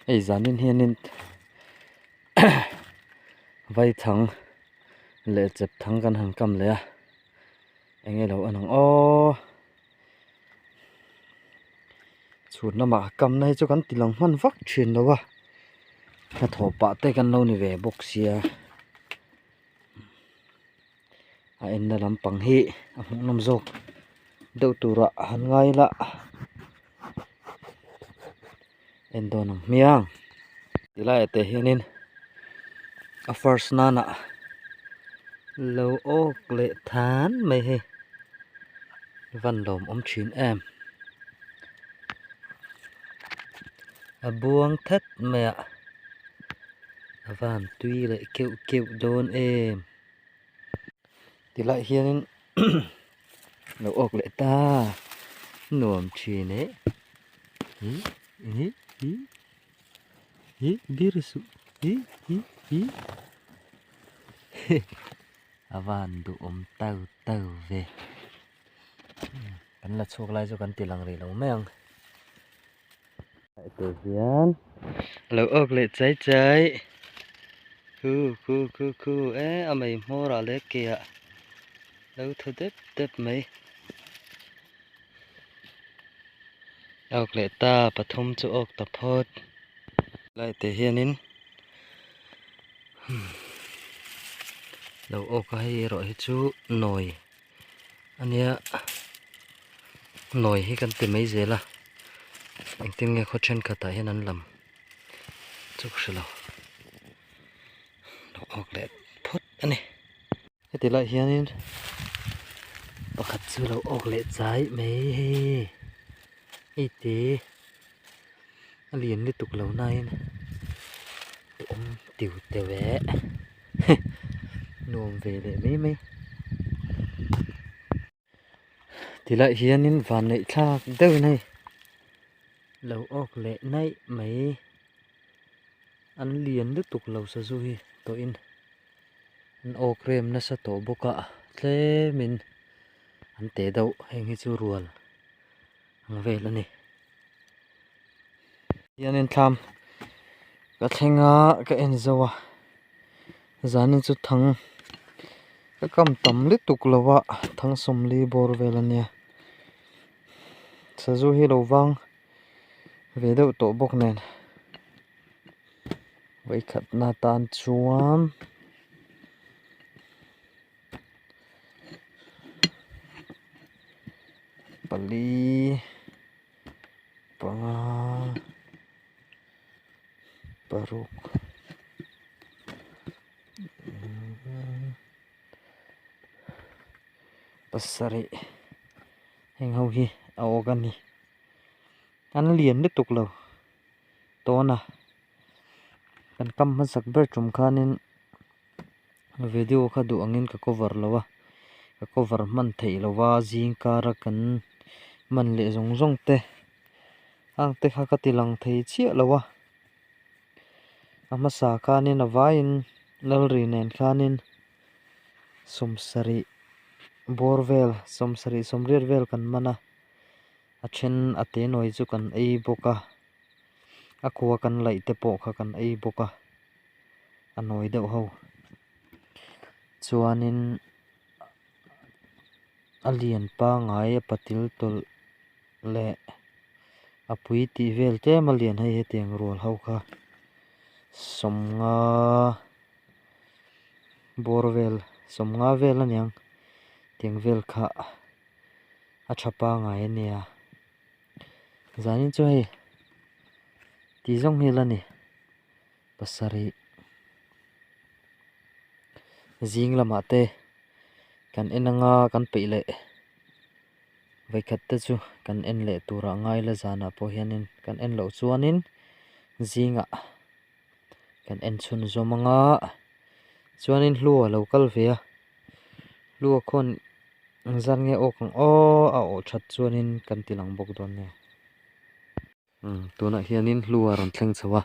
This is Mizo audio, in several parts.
Hei zanin hianin vaithang leh chep thang kan han kam leh a eng nge lo en ang aw chhun lamah kamna hi chu kan ti lang hman vak thin lo a hnathawh pah te kan lo ni ve bawk sia a enna lampang hi a hmuhnawm zawk deuh turah han ngai ila en dawn ang hmiang tilaiah te hianin a first nana lo awk leh than mai hei van lawm awm thin em a buang that mai a a van tui leh keuh keuh dawn em. Tilaiah hianin lo awk leh ta nuam thin eh hi hi hi hi bir suh hi hi hi a van duhawm tau tau ve kan la chhuak lai chu kan ti lang rih lo mai ang tah hian lo awk leh chai chai khu khu khu khu e a mei hmawr ah leh ke ah lo thaw dep dep mai awk leh ta pathum chu awk ta phawt lai te hianin lo awk a hei erawh hi chu nawi ania nawi hi kan ti mai zel a engtin nge khaw thenkhatah hian an lam chu ka hre lo lo awk leh phawt a ni heti lai hianin pakhat chu lo awk leh chai mai hei hei te a lian lutuk lo nain awm tiu teuh eh. Nuam ve leh mai mai. Tilaiah hianin van neih thlak deuhin hei lo awk leh naih mai. An lian lutuk lo sazu hi tawhin an awk rem nasa tawh bawk a tlemin an teh deuh heng hi chu rual ang vel a ni. Hianin thlam ka thleng a ka en zo a zanin chu thang ka kam tam lutuk lo a thang sawmli bawr vel a nia sazu hi lo vang ve deuh tawh bawk nen vawikhatna tan chuan. Pali panga paruk pasarih heng ho hi a awk a ni an lian lutuk lo tawn a kan kam hmasak ber tum khanin. Video kha duh angin ka cover lo a ka cover hman theih lo a zing kara kan man leh zawng zawng te ang te kha ka ti lang thei chiah lo a a hmasa khanin a vaiin lalri nen khanin sawmsarih bawr vel sawmsarih sawmriat vel kan man a a then a te nawi chu kan ei bawk a a khua kan laih te pawh kha kan ei bawk a. a nawi deuh ho chuanin a lian pangai a patil tawlh leh a pui tih vel tlem a lian hei hetiang rual ho kha sawmnga bawr vel sawmnga vel aniang tiang vel kha a tha pangai ania zanin chu hei tih zawng hi la ni. Pasarih zing lamah te kan en anga kan peih leh vawikhat te chu kan en leh turah ngai la zanah pawh hianin kan en loh chuanin zingah kan en chhun zawm anga chuanin hlu a lo kal ve a hlu a khawn engzat nge awk ang aw a awh that chuanin kan ti lang bawk dawn nia. Tunah hianin hlu a rawn thleng chho a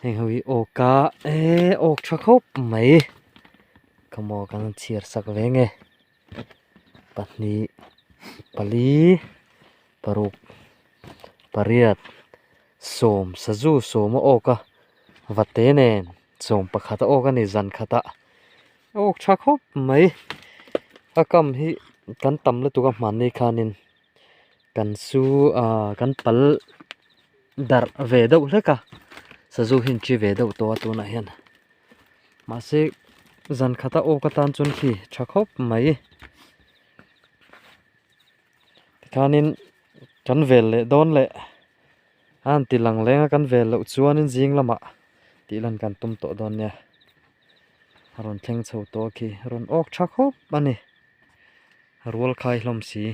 heng ho hi awk a eee awk tha khawp mai khawmaw kan chhiar sak ve nge pahnih pali paruk pariat. Sawm sazu sawm a awk a vate nen sawm pakhat a awk a ni zan khatah a awk tha khawp mai a kam hi kan tam lutuk a hmanni khanin kan su ah kan pal darh ve deuh hlek a sazu hi an chi ve deuh tawh a tunah hian mahse zan khata awk atan chuan khi tha khawp mai tikhanin kan vel leh dawn leh a han ti lang leng a kan vel loh chuanin zing lamah tih lan kan tum tawh dawn nia a rawn thleng chho tawh a khi a rawn awk tha khawp a ni rual khai hlawm si.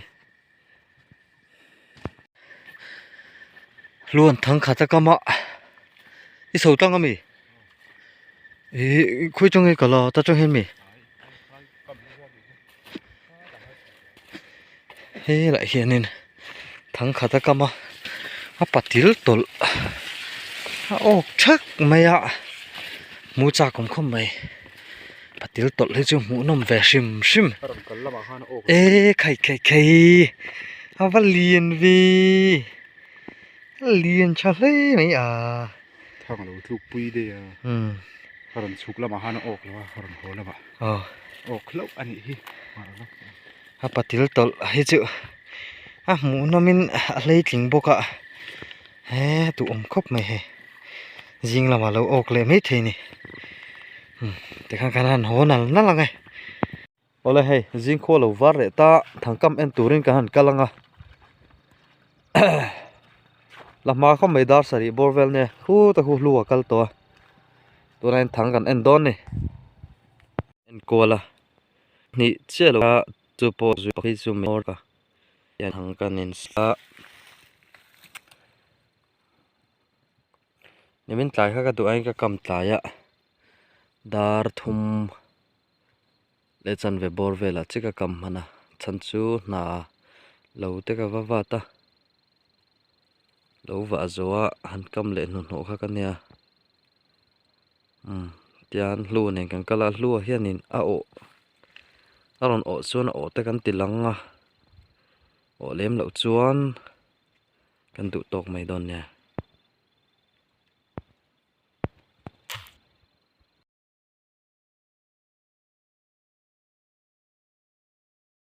Hluan thang khat a kam a i chho tlang ami ih khawi tang nge ka la ta tang hian mi helaiah hianin thang khat a kam a a patil tawlh a awk thak mai a hmu chak awm khawp mai patil tawlh hi chu hmuhnawm ve hrim hrim e khai khai khai a va lian ve a lian tha hle mai a Thang a lo tluk pui daih a a rawn chhuk lamah khan a awk lo a a rawn haw lamah awk hlauh a nih hi a patil tawlh hi chu a hmuhnawmin a hleitling bawk a he duhawm khawp mai hei zing lamah lo awk leh maithei a ni tikhan kan han haw nal nal ang e. Awle hei zingkhua lo var leh ta thangkam en turin kan han kal ang a la hma khawp mai dar sarih bawr vel nia khu ta khu hlu a kal tawh a tunah hian thang kan en dawn a ni en kual a hnih chiah lo a chu pawh zui phei chu thang kan en a. Nimin tlai kha ka duh aiin ka kam tlai a dar thum leh chanve bawr velah chiah ka kam hman a chhan chu hna lo te ka va vat a lo vah zawh a han kam leh hnuhnawh kha ka nia umm tian hlu nen kan kal a hlu ah hianin a awh a rawn awh chuan a awh te kan ti lang a awh lem loh chuan. Kan duh tawk mai dawn nia.